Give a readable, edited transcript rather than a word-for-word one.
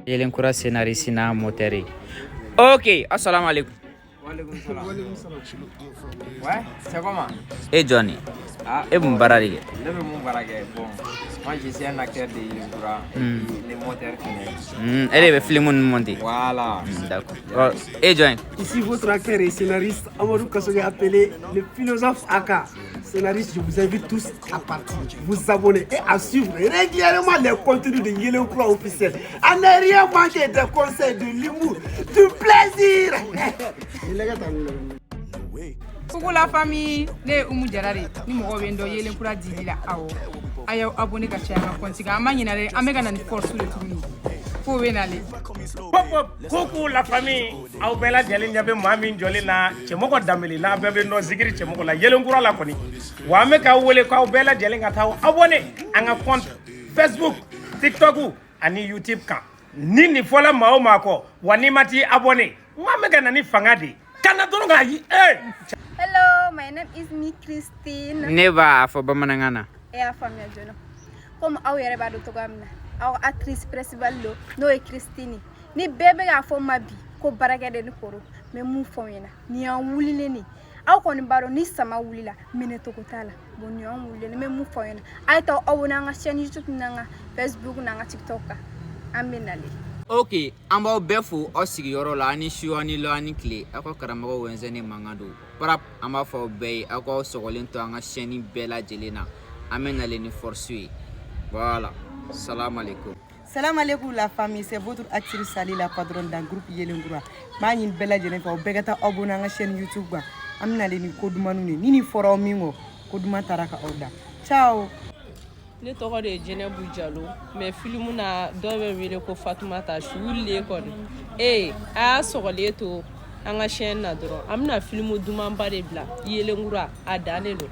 Yelenkura scénariste n'a monteur ye. Ok, assalamu alaikum. Ouais, c'est comment? E jɔn de? Ah, E mun baara de kɛ? Ne bɛ mun baara kɛ? Bon, moi je suis un acteur de Yelenkura et puis le monteur fɛnɛ. E de bɛ film ninnu monter? Voilà. D'accord. Ɔ, e jɔn ye? Ici votre acteur et scénariste Amadou Kassogué, appelé le philosophe Aka. Scénariste, je vous invite tous à partir, vous abonner et à suivre régulièrement les contenus de Yelenkura officiel. À ne rien manquer des conseils, de l'humour, du plaisir. Coucou la famille, ne ye Umu Jara de ye. Ni mɔgɔ bɛ n dɔn Yelenkura dili la, awɔ. A y'aw abonné ka caya an ka compte kan. An ma ɲinɛ dɛ, an bɛ ka na ni force de tuguni. F'o bɛ nalen. Pop pop, coucou la famille, aw bɛɛ lajɛlen ɲɛ bɛ maa min jɔlen na, Cɛmɔgɔ Danbele n'a bɛɛ bɛ nɔ zikiri Cɛmɔgɔ la Yelenkura la kɔni. Wa an bɛ k'aw wele k'aw bɛɛ lajɛlen ka taa abonné an ka compte Facebook, TikTok ani YouTube kan. Ni nin fɔla maa o maa kɔ wa n'i ma t'i abonné, n ko an bɛ ka na ni fanga de ye ka na dɔrɔn k'a ye ee. Hello, my name is me Christine. Ne b'a fɔ bamanankan na. E y'a faamuya joona. Komi aw yɛrɛ b'a dɔn cogoya min na, aw ka actrice principale don, n'o ye Christine. Ni bɛɛ bɛ k'a fɔ n ma bi ko baarakɛden ni kɔrɔ, n bɛ mun fɔ aw ɲɛna? Nin y'an wulilen de. Aw kɔni b'a dɔn ni sama wulila, minɛcogo t'a la. Bon, nin y'an wulilen, n bɛ mun fɔ aw ɲɛna? A ye taa abonné an ka chaîne YouTube n'an ka Facebook n'an ka TikTok kan. An bɛ nalen. Ok, an b'aw bɛɛ fo aw sigiyɔrɔ la, ani su, ani lɔ, ani tile. Aw ka karamɔgɔ Wɛnzɛni mankan don parap. An b'a fɔ aw bɛɛ ye, aw k'aw sɔgɔlen to an ka chaîne bɛɛ lajɛlen na. An bɛ nalen ni force ye. Voilà, salam alaikum. Salam alaikum la famille, c'est votre actrice Sali la patronne dans groupe Yelenkura. N b'a ɲini bɛɛ lajɛlen fɛ, aw bɛɛ ka taa abonné an ka chaîne YouTube kan. An bɛna ni ko dumanw de. Ni nin fɔra aw min kɔ, ko duman taara ka aw da. Ciao. Ne tɔgɔ de ye Jɛnɛbu Jalo, mais film na dɔw bɛ n wele ko Fatumata Suwulen kɔni. Ee, a y'a sɔgɔlen to an ka chaîne na dɔrɔn, an bɛna film dumanba de bila Yelenkura, a dannen don.